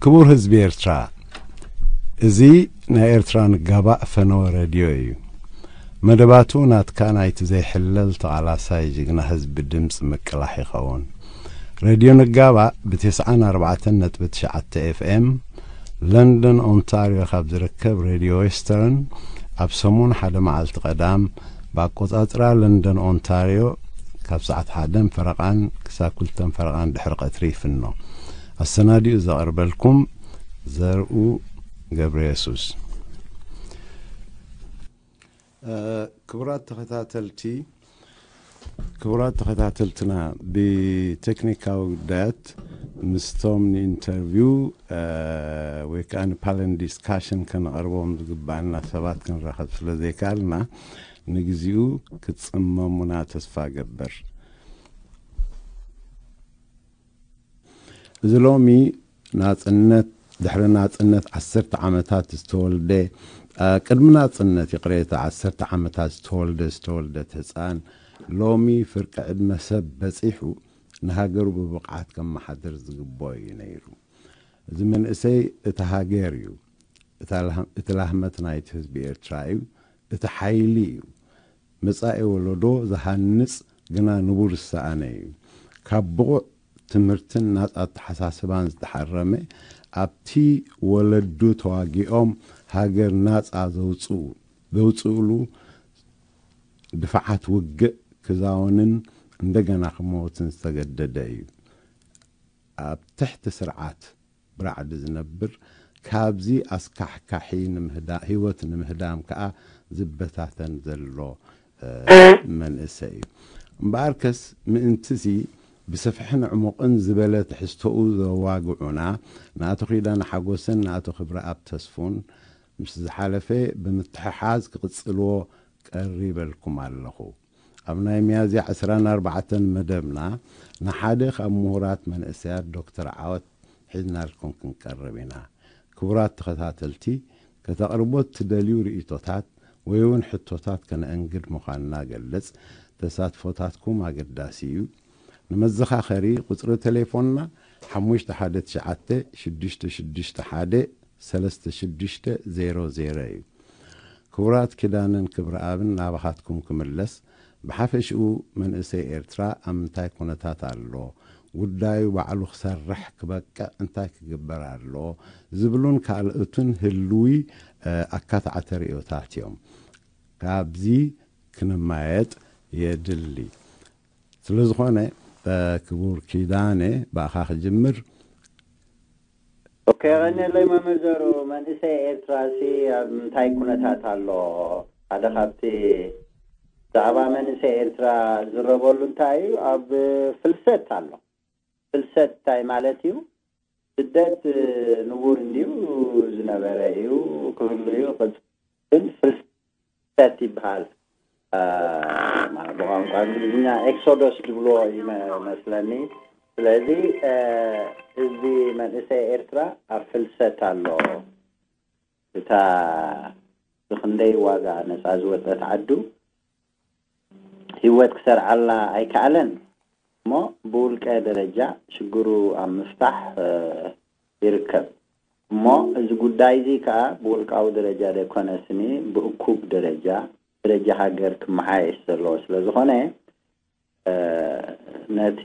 ክቡር ህዝቢ ኤርትራ፣ እዚ ናይ ኤርትራ ንጋባእ ፈነወ ሬድዮ እዩ። መደባቱ ናትካ ናይቲ ዘይሕለል ተቓላሳይ ጅግና ህዝቢ ድምፂ ምቅላሕ ይኸውን። ሬድዮ ንጋባእ ብ94.9 ኤፍኤም ለንደን ኦንታርዮ ካብ ዝርከብ ሬድዮ ዌስተርን ኣብ ሰሙን ሓደ መዓልቲ ቀዳም ብኣቆጻጽራ ለንደን ኦንታርዮ ካብ ሰዓት ሓደን ፈረቓን ክሳብ ክልተን ፈረቓን ድሕሪ ቀትሪ ይፍኖ። ኣሰናዲኡ ዘቕርበልኩም ዘርኡ ገብረ የሱስ። ክቡራት ተኸታተልቲ ክቡራት ተኸታተልትና፣ ብቴክኒካዊ ጉዳያት ምስቶም ንኢንተርቪው ወይ ከዓ ንፓነል ዲስካሽን ከነቕርቦም ዝግባኣና ሰባት ክንረኸብ ስለ ዘይከኣልና፣ ንግዚኡ ክትጽመሙና ተስፋ ገብር። እዚ ሎሚ ናጽነት፣ ድሕሪ ናጽነት ዓሰርተ ዓመታት ዝተወልደ፣ ኣ፣ ቅድሚ ናጽነት፣ ይቕሬታ፣ ዓሰርተ ዓመታት ዝተወልደ፣ ዝተወልደት ህጻን፣ ሎሚ ፍርቂ ዕድመ ሰብ በጺሑ ንሃገሩ ብብቕዓት ከመሓድር ዝግብኦ እዩ ነይሩ። እዚ መንእሰይ እቲ ሃገር እዩ። እታ ላህ-፣ እቲ ላህመት ናይቲ ህዝቢ ኤርትራ እዩ። እቲ ሓይሊ እዩ። መጻኢ ወለዶ ዝሃንጽ ግና ንቡር ዝሰኣነ እዩ። ካብ ብቑዕ ትምህርትን ናጻ ኣተሓሳስባን ዝተሓረመ፣ ኣብቲ ወለዱ ተዋጊኦም ሃገር ናጻ ዘውጽኡ፣ ዘውጽእሉ ድፋዓት ውግእ ክዛወንን እንደገና ክመውትን ዝተገደደ እዩ። ኣብ ትሕቲ ስርዓት ብራዕዲ ዝነብር፣ ካብዚ ኣስካሕካሒ ንምህዳ-፣ ህይወት ንምህዳም ከኣ ዝበታተን ዘሎ፣ እ፣ መንእሰይ እዩ። እምበኣርከስ ምእንትዚ ብሰፍሕን ዕሙቕን ዝበለ ትሕዝቶኡ ዘዋግዑና፣ ንኣቶ ኪዳነ ሓጎስን ንኣቶ ክብረኣብ ተስፉን ምስ ዝሓለፈ ብምትሕሓዝ ክቕጽልዎ ቀሪበልኩም ኣለኹ። ኣብ ናይ ሚያዝያ ዕስራን ኣርባዕተን መደብና ንሓደ ካብ ምሁራት መንእሰያት ዶክተር ዓወት ሒዝናልኩም ክንቀርብ ኢና። ክቡራት ተኸታተልቲ፣ ከተቕርቦ እትደልዩ ርእይቶታት ወይ እውን ሕቶታት ከነእንግድ ምዃንና ገልጽ። ተሳትፎታትኩም ኣገዳሲ እዩ። ንመዘኻኸሪ፣ ቁጽሪ ቴሌፎንና ሓሙሽተ ሓደ ትሽዓተ ሽዱሽተ ሽዱሽተ ሓደ ሰለስተ ሽዱሽተ ዜሮ ዜሮ እዩ። ክቡራት ኪዳነን ክብረኣብን፣ ናባኻትኩም ክምለስ፣ ብሓፈሽኡ መንእሰይ ኤርትራ ኣብ ምንታይ ኩነታት ኣሎ፣ ጉዳዩ ባዕሉ ክሰርሕ ክበቅዕ እንታይ ክግበር ኣለዎ ዝብሉን ካልኦትን ህልዊ፣ እ፣ ኣካታዕቲ ርእዮታት እዮም። ካብዚ ክንማየጥ የድሊ። ስለ ዝኾነ፣ እ፣ ክቡር ኪዳነ፣ ብኣኻ ክጅምር። ኦኬ፣ የቐንየለይ መምህር ዘሩ። መንእሰይ ኤርትራ ሲ ኣብ ምንታይ ኩነታት ኣሎ? ሓደ ካብቲ ዛዕባ መንእሰይ ኤርትራ ዝረበሉ እንታይ እዩ? ኣብ ፍልሰት ኣሎ። ፍልሰት እንታይ ማለት እዩ? ስደት ንቡር እንድዩ፣ ዝነበረ እዩ፣ ክህሉ እዩ፣ ክቕጽል። ግን ፍልሰት ይበሃል። አ፣ ብቋንቋ እንግሊዝኛ ኤክሶዶስ ዝብልዎ ይመስለኒ። ስለዚ፣ አ፣ ህዝቢ መንእሰይ ኤርትራ ኣብ ፍልሰት ኣሎ። እታ ብኽንደይ ዋጋ ነጻ ዝወጸት ዓዱ ህይወት ክሰርዓላ ኣይከኣለን። እሞ ብውልቀ ደረጃ ሽግሩ ኣብ ምፍታሕ፣ እ፣ ይርከብ። እሞ እዚ ጉዳይ እዚ ከኣ ብውልቃዊ ደረጃ ዘይኮነስኒ ብእኩብ ደረጃ፣ ደረጃ ሃገር ክመሓየሽ ዘለዎ ስለ ዝኾነ፣ እ፣ ነቲ፣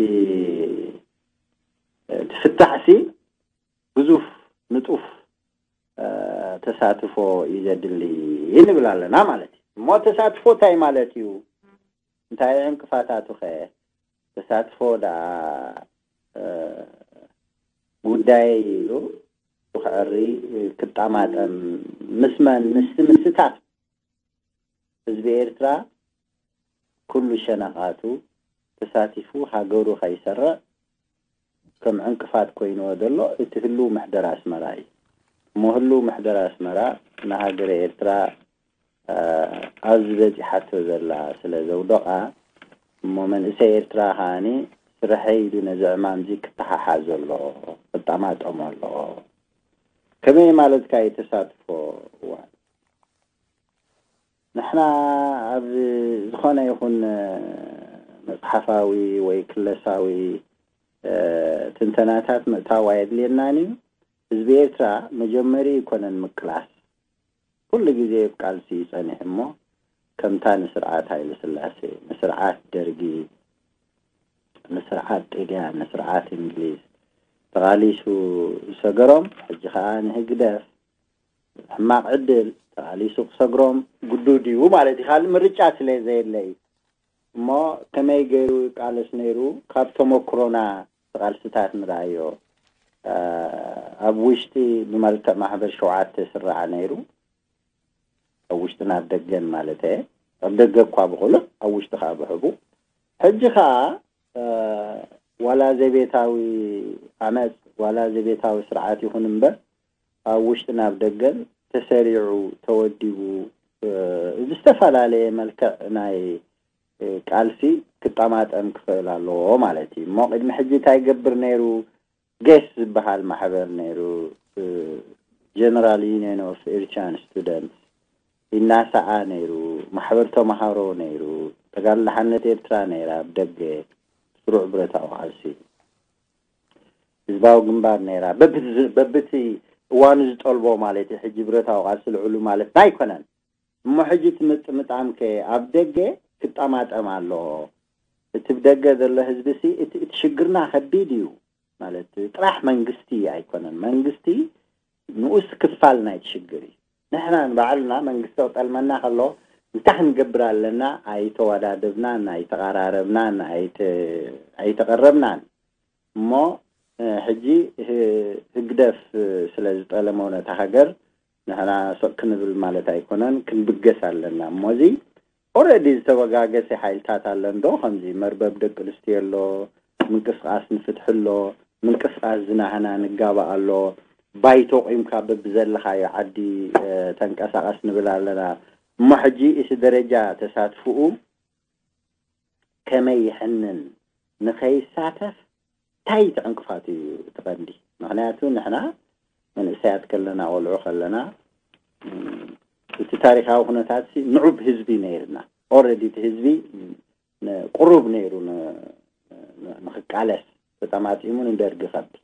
እ፣ እቲ ፍታሕሲ ግዙፍ ንጡፍ፣ እ፣ ተሳትፎ እዩ ዘድሊ ንብል ኣለና ማለት እዩ። እሞ ተሳትፎ እንታይ ማለት እዩ? እንታይ ዕንቅፋታቱ ኸ? ተሳትፎ ደኣ፣ እ፣ ጉዳይ ኢሉ ክዕሪ ክጣማጠም ምስ መን? ምስቲ ምስታት ህዝቢ ኤርትራ ኩሉ ሸነኻቱ ተሳቲፉ ሃገሩ ከይሰርዕ ከም ዕንቅፋት ኮይንዎ ዘሎ እቲ ህልው ምሕደር ኣስመራ እዩ። እሞ ህልው ምሕደር ኣስመራ ንሃገረ ኤርትራ፣ እ፣ ኣብዚ በጺሓቶ ዘላ ስለ ዘውደቓ፣ እሞ መንእሰይ ኤርትራ ከኣኒ ስርሐይ ኢሉ ነዚ ዕማምዚ ክተሓሓዞ ኣለዎ፣ ክጠማጠሞ ኣለዎ። ከመይ ማለትካ እዩ ተሳትፎ? እዋን ንሕና ኣብ ዝኾነ ይኹን መጽሓፋዊ ወይ ክለሳዊ፣ እ፣ ትንተናታት ምእታው ኣየድልየናን እዩ። ህዝቢ ኤርትራ መጀመሪ ይኮነን ምቅላስ፣ ኩሉ ግዜ ኣብ ቃልሲ እዩ ጸኒሑ እሞ፣ ከምታ ንስርዓት ሃይለ ስላሴ፣ ንስርዓት ደርጊ፣ ንስርዓት ጥልያን፣ ንስርዓት እንግሊዝ ተቓሊሱ ዝሰገሮም፣ ሕጂ ኸኣ ንህግደፍ ሕማቕ ዕድል ተቓሊሱ ክሰግሮም ግዱድ እዩ ማለት እዩ። ካልእ ምርጫ ስለ ዘየለ እዩ። እሞ ከመይ ገይሩ ይቃለስ ነይሩ? ካብ ተመክሮና ቃልስታት ንርኣዮ። ኣብ ውሽጢ ብመልክዕ ማሕበር ሸውዓተ ስራዕ ነይሩ። ኣብ ውሽጥን ኣብ ደገን ማለት እየ። ኣብ ደገ እኳ ብቑሉዕ፣ ኣብ ውሽጢ ከዓ ብሕቡ። ሕጂ ከዓ ዋላ ዘቤታዊ ዓመፅ ዋላ ዘቤታዊ ስርዓት ይኹን እምበር፣ ኣብ ውሽጥን ኣብ ደገን ተሰሪዑ፣ ተወዲቡ፣ ብዝተፈላለየ መልክዕ ናይ ቃልሲ ክጠማጠም ክኽእል ኣለዎ ማለት እዩ። እሞ ቅድሚ ሕጂ እንታይ ይገብር ነይሩ? ጌስ ዝበሃል ማሕበር ነይሩ፣ ጀነራል ዩኒየን ኦፍ ኤሪትራን ስቱደንትስ፣ ኢናሳኣ ነይሩ፣ ማሕበር ተምሃሮ ነይሩ፣ ተጋድሎ ሓርነት ኤርትራ ነይራ፣ ኣብ ደገ ስሩዕ ብረታዊ ቃልሲ፣ ህዝባዊ ግንባር ነይራ። በብቲ እዋኑ ዝጠልቦ ማለት እዩ። ሕጂ ብረታዊ ቃልሲ ልዕሉ ማለትና ኣይኮነን። እሞ ሕጂ እቲ ምጥምጣም ከ ኣብ ደገ ክጠማጠም ኣለዎ። እቲ ብደገ ዘሎ ህዝቢ ሲ እቲ እቲ ሽግርና ከቢድ እዩ። ማለት ጥራሕ መንግስቲ ኣይኮነን። መንግስቲ ንኡስ ክፋል ናይቲ ሽግር እዩ። ንሕና ንባዕልና መንግስቲ ክጠልመና ከሎ እንታይ ክንገብር ኣለና? ኣይተወዳደብናን ኣይተቐራረብናን ኣይተ- ኣይተቐረብናን። እሞ ሕጂ ህግደፍ ስለ ዝጠለሞ ነታ ሃገር ንሕና ስቕ ክንብል ማለት ኣይኮነን፣ ክንብገስ ኣለና። እሞ እዚ ኦረዲ ዝተበጋገሰ ሓይልታት ኣሎ እንዶ፣ ከምዚ መርበብ ደቂ ኣንስትዮ ኣሎ፣ ምንቅስቃስ ንፍትሒ ኣሎ፣ ምንቅስቃስ ዝናህና ንጋባእ ኣሎ፣ ባይቶ ቂምካ በብዘለኻዮ ዓዲ ተንቀሳቀስ ንብል ኣለና። እሞ ሕጂ እቲ ደረጃ ተሳትፍኡ ከመይ ይሕንን ንኸይሳተፍ እንታይ እቲ ዕንቅፋት እዩ እቲ ቀንዲ? ምክንያቱ ንሕና መንእሰያት ከለና፣ ቆልዑ ከለና፣ እቲ ታሪኻዊ ኩነታት ንዑብ ህዝቢ ነይርና። ኦረዲ እቲ ህዝቢ ቁሩብ ነይሩ ንክቃለስ፣ ተጠማጢሙ ንደርጊ ከብድ።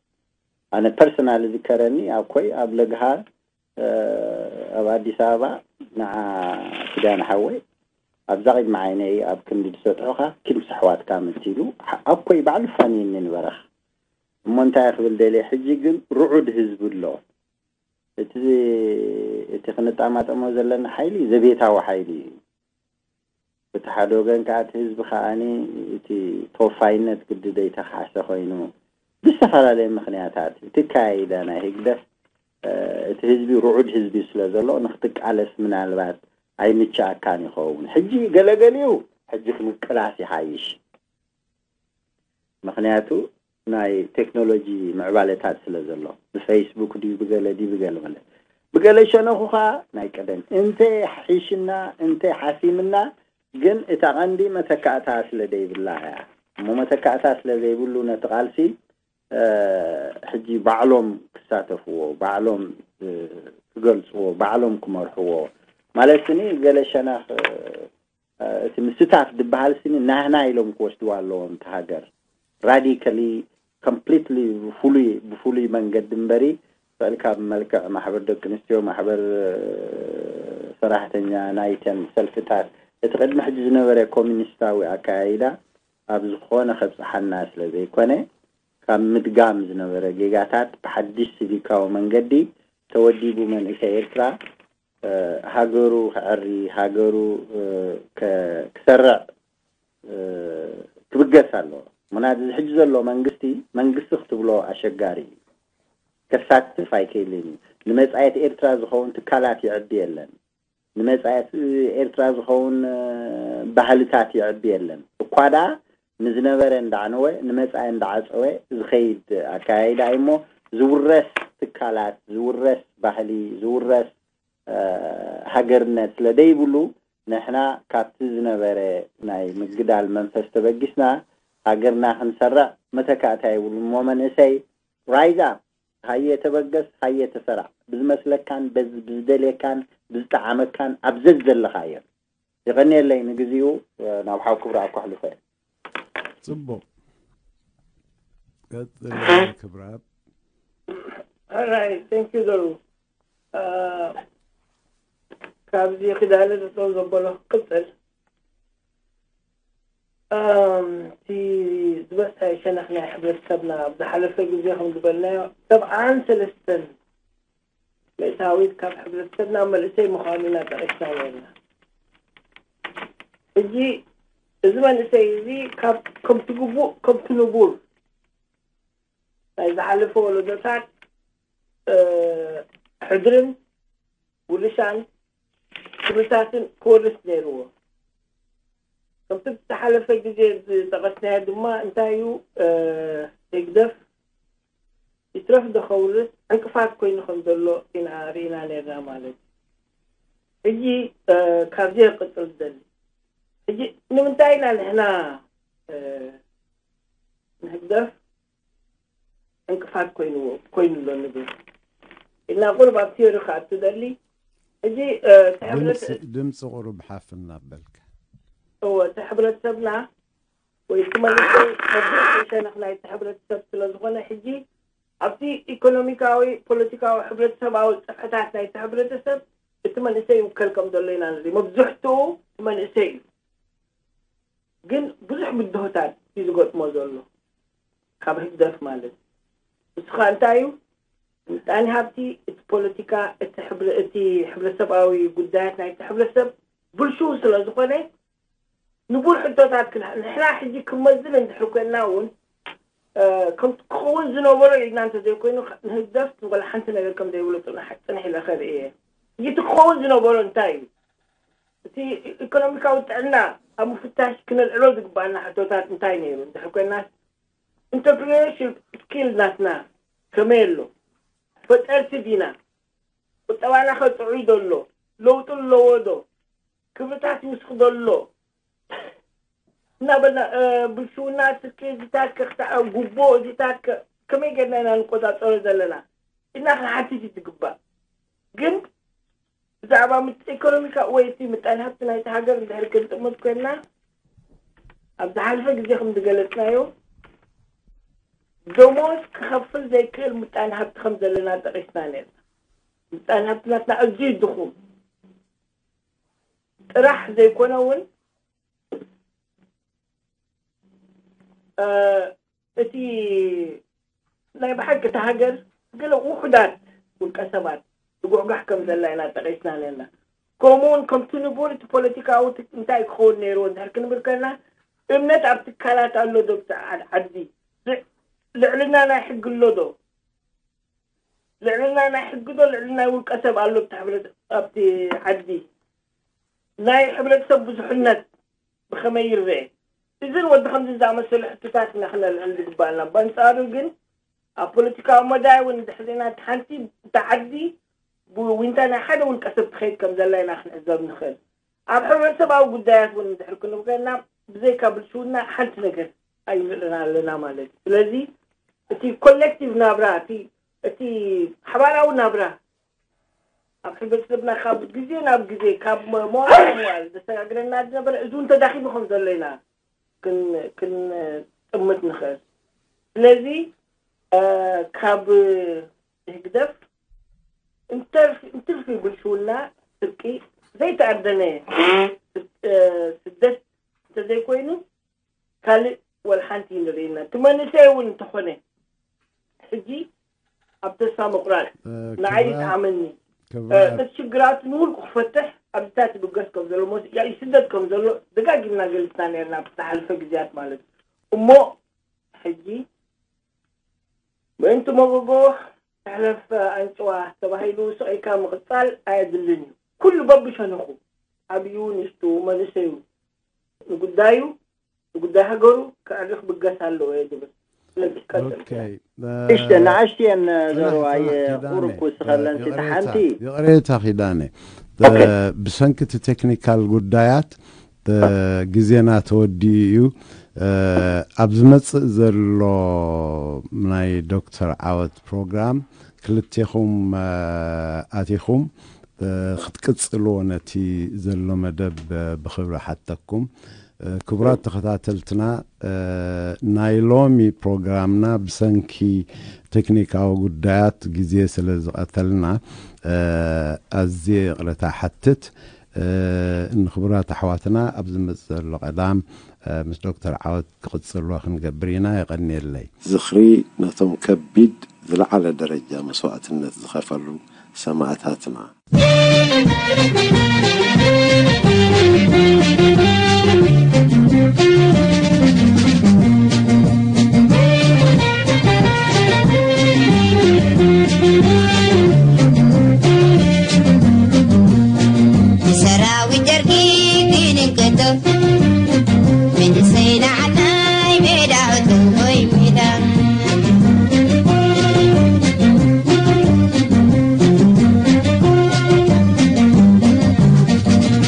ኣነ ፐርሰናል ዝከረኒ ኣብ ኮይ ኣብ ለግሃር ኣብ ኣዲስ ኣበባ ንዓ ኪዳነ ሓወይ ኣብዛ ቅድሚ ዓይነይ ኣብ ክንዲ ዝሰጥሑኻ ኪድ ምስ ኣሕዋትካ ምት ኢሉ ኣብ ኮይ ባዕሉ ፋንይኒ ንበረኻ። እሞ እንታይ ክብል ደልየ፣ ሕጂ ግን ርዑድ ህዝቢ ኣሎ። እቲ እቲ ክንጣማጠሞ ዘለና ሓይሊ ዘቤታዊ ሓይሊ እዩ። እቲ ሓደ ወገን ከዓ እቲ ህዝቢ ከዓኒ እቲ ተወፋይነት ግዲ ዘይተኻዕሰ ኮይኑ ብዝተፈላለየ ምክንያታት እቲ ኣካያይዳ ናይ ህግደፍ እቲ ህዝቢ ርዑድ ህዝቢ ስለ ዘሎ ንክትቃለስ ምናልባት ኣይምችኣካን ይኸውን። ሕጂ ገለገሊኡ ሕጂ ክንቅላስ ይሓይሽ። ምክንያቱ ናይ ቴክኖሎጂ ምዕባለታት ስለ ዘሎ ብፌስቡክ ድዩ ብገለ ድዩ ብገለ መለ ብገለ ሸነኹ ከዓ ናይ ቀደም እንተ ሓይሽና እንተ ሓሲምና ግን እታ ቀንዲ መተካእታ ስለ ዘይብላ እያ። እሞ መተካእታ ስለ ዘይብሉ ነቲ ቃልሲ ሕጂ ባዕሎም ክሳተፍዎ፣ ባዕሎም ክገልፅዎ፣ ባዕሎም ክመርሕዎ ማለት ስኒ ገለ ሸነኽ እቲ ምስታፍ ዝበሃል ስኒ ናህና ኢሎም ክወስድዋ ኣለዎም እቲ ሃገር ራዲካሊ ኮምፕሊትሊ ብፍሉይ ብፍሉይ መንገዲ እምበሪ ስዕልካ ብመልክዕ ማሕበር ደቂ ኣንስትዮ ማሕበር ሰራሕተኛ ናይተን ሰልፍታት እቲ ቅድሚ ሕጂ ዝነበረ ኮሚኒስታዊ ኣካያይዳ ኣብ ዝኾነ ከብፅሓና ስለ ዘይኮነ ካብ ምድጋም ዝነበረ ጌጋታት ብሓድሽ ሲቪካዊ መንገዲ ተወዲቡ መንእሰይ ኤርትራ ሃገሩ ክዕሪ ሃገሩ ክሰርዕ ክብገስ ኣለዎ። ምክንያቱ እዚ ሕጂ ዘሎ መንግስቲ መንግስቲ ክትብሎ ኣሸጋሪ እዩ። ከሳትፍ ኣይክእልን እዩ። ንመፃየት ኤርትራ ዝኸውን ትካላት ይዕቢ የለን። ንመፃየት ኤርትራ ዝኸውን ባህልታት ይዕቢ የለን። እኳ ደኣ ንዝነበረ እንዳዕነወ ንመፃኢ እንዳዓፀወ ዝኸይድ ኣካያይዳ እዩ እሞ ዝውረስ ትካላት ዝውረስ ባህሊ ዝውረስ ሃገርነት ስለ ደይብሉ ንሕና ካብቲ ዝነበረ ናይ ምግዳል መንፈስ ተበጊስና ሃገርና ክንሰርዕ መተካእታ ይብሉ እሞ መንእሰይ ራይዛ ሃየ ተበገስ ሃየ ተሰራዕ ብዝመስለካን ብዝደልየካን ብዝጠዓመካን ኣብ ዘዝደለኻዮ። የቐንየለይ ንግዚኡ ናብ ሓው ክብራ ኣኳሕልፈ። ፅቡቕ ቀፅል ክብራ። Right, thank you, Doru. Uh, ካብዚ ክዳለ ዘጠው ዘበሎ ክቅፅል። Um, እቲ ዝበዝሐ ሸነኽ ናይ ሕብረተሰብና ኣብ ዝሓለፈ ግዜ ከም ዝበልናዮ ሰብዓን ሰለስተን ሚእታዊት ካብ ሕብረተሰብና መንእሰይ ምዃኑ ኢና ጠቒስና ነርና። ሕጂ እዚ መንእሰይ እዚ ካብ ከምቲ ግቡእ ከምቲ ንቡር ናይ ዝሓለፈ ወለዶታት ሕድርን ውርሻን ክብርታትን ክወርስ ነይርዎ። ከምቲ ብዝሓለፈ ግዜ ዝጠቐስናዮ ድማ እንታይ እዩ፣ ህግደፍ ይትረፍ ዶ ከውርስ ዕንቅፋት ኮይኑ ከም ዘሎ ኢና ርኢና ነርና ማለት እዩ። ሕጂ ካብዚ ክቕፅል ዝደሊ ሕጂ ንምንታይ ኢና ንሕና ንህግደፍ ዕንቅፋት ኮይንዎ ኮይኑ ኣሎ ንብል ኢልና ቁሩብ ኣብ ቲዮሪ ክኣቱ ደሊ። ሕጂ እቲ ሕብረት ድምፂ ድምፂ ቁሩብ ሓፍ እናበልካ እወ እቲ ሕብረተሰብና ወይ እቲ መንእሰይ መብዛሕትኡ ሸነኽ ናይቲ ሕብረተሰብ ስለ ዝኾነ ሕጂ ኣብቲ ኢኮኖሚካዊ ፖለቲካዊ ሕብረተሰባዊ ፅፍሕታት ናይቲ ሕብረተሰብ እቲ መንእሰይ ይውከል ከም ዘሎ ኢና ንርኢ። መብዝሕትኡ እቲ መንእሰይ እዩ። ግን ብዙሕ ብድሆታት እዩ ዝገጥሞ ዘሎ ካብ ህግደፍ ማለት እዩ። ንሱ ከዓ እንታይ እዩ? ምጣኔ ሃብቲ፣ እቲ ፖለቲካ፣ እቲ ሕብረ- እቲ ሕብረተሰባዊ ጉዳያት ናይቲ ሕብረተሰብ ብልሽው ስለ ዝኾነ ንቡር ሕቶታት ክና ንሕና ሕጂ ክመዝን እንድሕር ኮይንና እውን ከም ክኸውን ዝነበሮ ኢልና እንተዘይኮይኑ ንህግደፍ ወላ ሓንቲ ነገር ከም ዘይብሎ ፅንሕ ኢለ ከርኢ እየ። ሕጂ እቲ ክኸውን ዝነበሮ እንታይ እዩ? እቲ ኢኮኖሚካዊ ጥዕና ኣብ ምፍታሽ ክነልዕሎ ዝግባኣና ሕቶታት እንታይ ነይሩ እንድሕር ኮይንና፣ ኢንተርፕሪነርሽፕ ስኪል ናትና ከመይ ኣሎ? ፈጠርቲ ዲና? ቁጠባና ከጥዑይ ዶ ኣሎ? ለውጢ ኣለዎ ዶ? ክብርታት ይውስኽ ዶ ኣሎ? እናበልና ብልሽውና ስርቂ እዚታት ከክታዕ ጉቦ እዚታት ከመይ ጌርና ኢና ንቆፃፀሮ ዘለና ኢልና ክንሓትት እዩ ዝግባእ። ግን ብዛዕባ ኢኮኖሚካ ወይ እቲ ምጣን ሃብቲ ናይቲ ሃገር እንድሕር ክንጥምት ኮይንና ኣብ ዝሓለፈ ግዜ ከም ዝገለፅናዮ ደሞዝ ክኸፍል ዘይክእል ምጣን ሃብቲ ከም ዘለና ጠቂስና ነርና። ምጣን ሃብቲ ናትና ኣዝዩ ድኹም ጥራሕ ዘይኮነ እውን እቲ ናይ ብሓቂ እታ ሃገር ገለ ውሑዳት ውልቀ ሰባት ዝጉሕጋሕ ከም ዘላ ኢና ጠቂስና ነርና። ከምኡ እውን ከምቲ ንቡር እቲ ፖለቲካዊ እንታይ ክኸውን ነይርዎ እንድሕር ክንብል ከለና እምነት ኣብ ትካላት ኣሎ ዶ ብቲ ዓዲ ልዕልና ናይ ሕጊ ኣሎ ዶ? ልዕልና ናይ ሕጊ ዶ ልዕሊ ናይ ውልቀ ሰብ ኣሎ ኣብቲ ዓዲ? ናይ ሕብረተሰብ ብዙሕነት ብኸመይ ይረአ? እዝን ወዲ ከምዚ ዝኣመሰሉ ሕቶታት ኢና ክነልዕል ዝግባኣና። በንጻሩ ግን ኣብ ፖለቲካዊ መዳይ እውን እንድሕር ዜና እቲ ሓንቲ እታ ዓዲ ብዊንታ ናይ ሓደ ውልቀ ሰብ ትኸይድ ከም ዘላ ኢና ክንዕዘብ ንኽእል። ኣብ ሕብረተሰባዊ ጉዳያት እውን እንድሕር ክንብገና ብዘይካ ብልሽውና ሓንቲ ነገር ኣይንርእና ኣለና ማለት እዩ። ስለዚ እቲ ኮሌክቲቭ ናብራ እቲ እቲ ሓባራዊ ናብራ ኣብ ሕብረተሰብና ካብ ግዜ ናብ ግዜ ካብ መዋል መዋል ዘሰጋግረና ዝነበረ እዚ እውን ተዳኺሙ ከም ዘሎ ኢና ክንጥምት ንኽእል። ስለዚ ካብ ህግደፍ እንትርፊ ብልሽውና ስርቂ ዘይተኣደነ ስደት እንተዘይኮይኑ ካልእ ወላ ሓንቲ ንርእና እቲ መንእሰይ እውን እንተኾነ ሕጂ ኣብ ተስፋ ምቁራፅ ንዓይ ይጥዓመኒ እቲ ሽግራት ንውልቁ ክፈትሕ ኣብዚታት ይብገስ ከም ዘሎ ይስደድ ከም ዘሎ ደጋጊምና ገሊፅና ነርና ብዝተሓለፈ ግዜያት ማለት እሞ ሕጂ ምእንቲ መጎጎ ሕለፍ ኣንጭዋ ተባሂሉ ስቕ ኢልካ ምቕጻል ኣየድልን እዩ። ኩሉ በብሸነኹ ዓብዩ ንእሽቱ መንእሰዩ ንጉዳዩ ንጉዳይ ሃገሩ ከዕሪ ክብገስ ኣለዎ እየ ዝብል። ስለዚ ቀጽል። እሽተ ንኣሽትየን ዘረዋየ ቁሩብ ክውስኸለን እቲ ሓንቲ ይቕሬታ ኪዳነ ብሰንኪ እቲ ቴክኒካል ጉዳያት ግዜና ተወዲኡ እዩ። ኣብ ዝመፅእ ዘሎ ናይ ዶክተር ዓወት ፕሮግራም ክልቴኹም ኣቲኹም ክትቅፅልዎ ነቲ ዘሎ መደብ ብክብሪ ሓተኩም። ክቡራት ተኸታተልትና፣ ናይ ሎሚ ፕሮግራምና ብሰንኪ ቴክኒካዊ ጉዳያት ግዜ ስለ ዝቐተልና፣ ኣዝየ ይቕረታ ሓትት። ንክቡራት ኣሕዋትና ኣብ ዝመጽእ ዘሎ ቀዳም ምስ ዶክተር ዓወት ክቕጽልዎ ክንገብር ኢና። የቐንየለይ። ዝኽሪ ነቶም ከቢድ ዝለዓለ ደረጃ መስዋእትነት ዝኸፈሉ ሰማእታትና። ንሰራዊት ደርጊ ክንንከቶ፣ መንእሰይ ንዓናይ ሜዳ እቶ ወይ ሜዳ።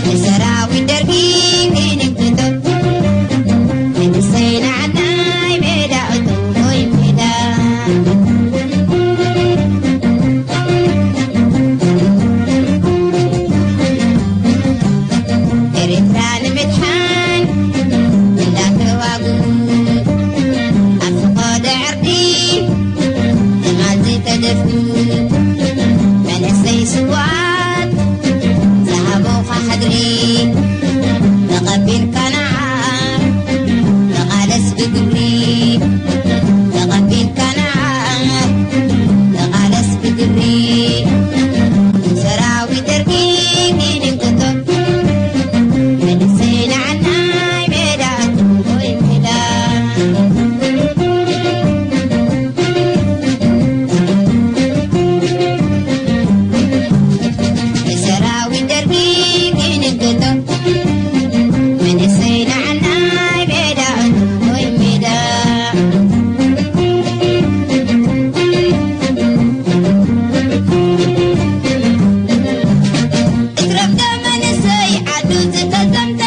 ንሰራዊት ደርጊ ክንንከቶ፣ መንእሰይ ንዓናይ ሜዳ እቶ ወይ ሜዳ። ኤርትራ ንምድሓን እንዳተዋግኡ፣ ኣብ ፈቐዶ ዕርዲ ትማል ዝተደፍኡ፣ መንእሰይ ስዉኣት ዝሃቡኻ ሕድሪ፣ ተቐቢልካ ንዓ ተቓለስ ብግብሪ፣ ተቐቢልካ ንዓ ተቓለስ ብግብሪ። ሰራዊት ደርጊ ክንንከቶ፣ መንእሰይ ንዓናይ ሜዳ እቶ ወይ ሜዳ። ንሰራዊት ደርጊ ክንንከቶ፣ መንእሰይ ንዓናይ ሜዳ እቶ ወይ ሜዳ። እትረፍዶ መንእሰይ ዓዱ ዝተዘምተ፣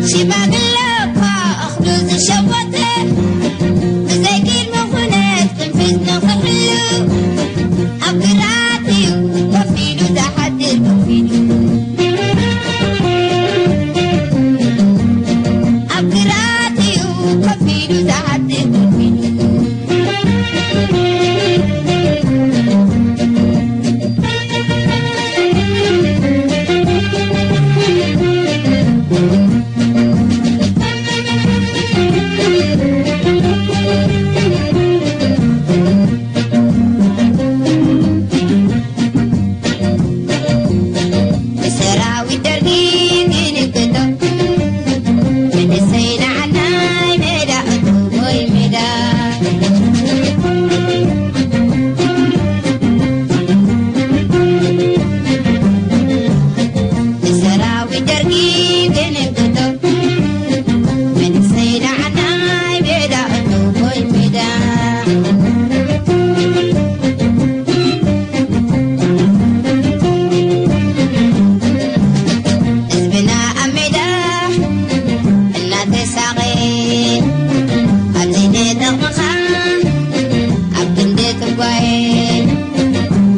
ሽማግለ እኳ እኽሉ ዝሸወተ፣ ብዘይ ቅድመ ኩነት ቅንፊዝ ንኽሕሉ፣ ኣብ ግራት እዩ ኮፍ ኢሉ ዝሓድር ኮፍ ኢሉ። ኣብ ግራት እዩ ኮፍ ኢሉ ዝሓድር ኮፍ ኢሉ። ንሰራዊት ደርጊ ክንክቶ፣ መንእሰይ ንዓናይ ሜዳ እቶ ወይ ሜዳ። ንሰራዊት ደርጊ ክንክቶ፣ መንእሰይ ንዓናይ ሜዳ እቶ ወይ ሜዳ። ህዝብና ኣብ ሜዳ እናተሳቐየ፣ ኣብዚ ንጥቕምኻ ኣብ ክንዲ ትጓየ፣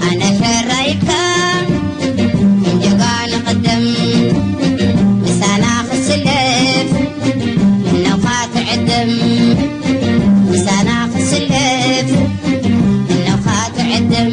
ኣነ ሕራይ ኢልካ ከም ጀጋኑ ቅደም፣ ምሳና ክስለፍ ምነውኻ ትዕደም፣ ምሳና ክስለፍ ምነውኻ ትዕደም።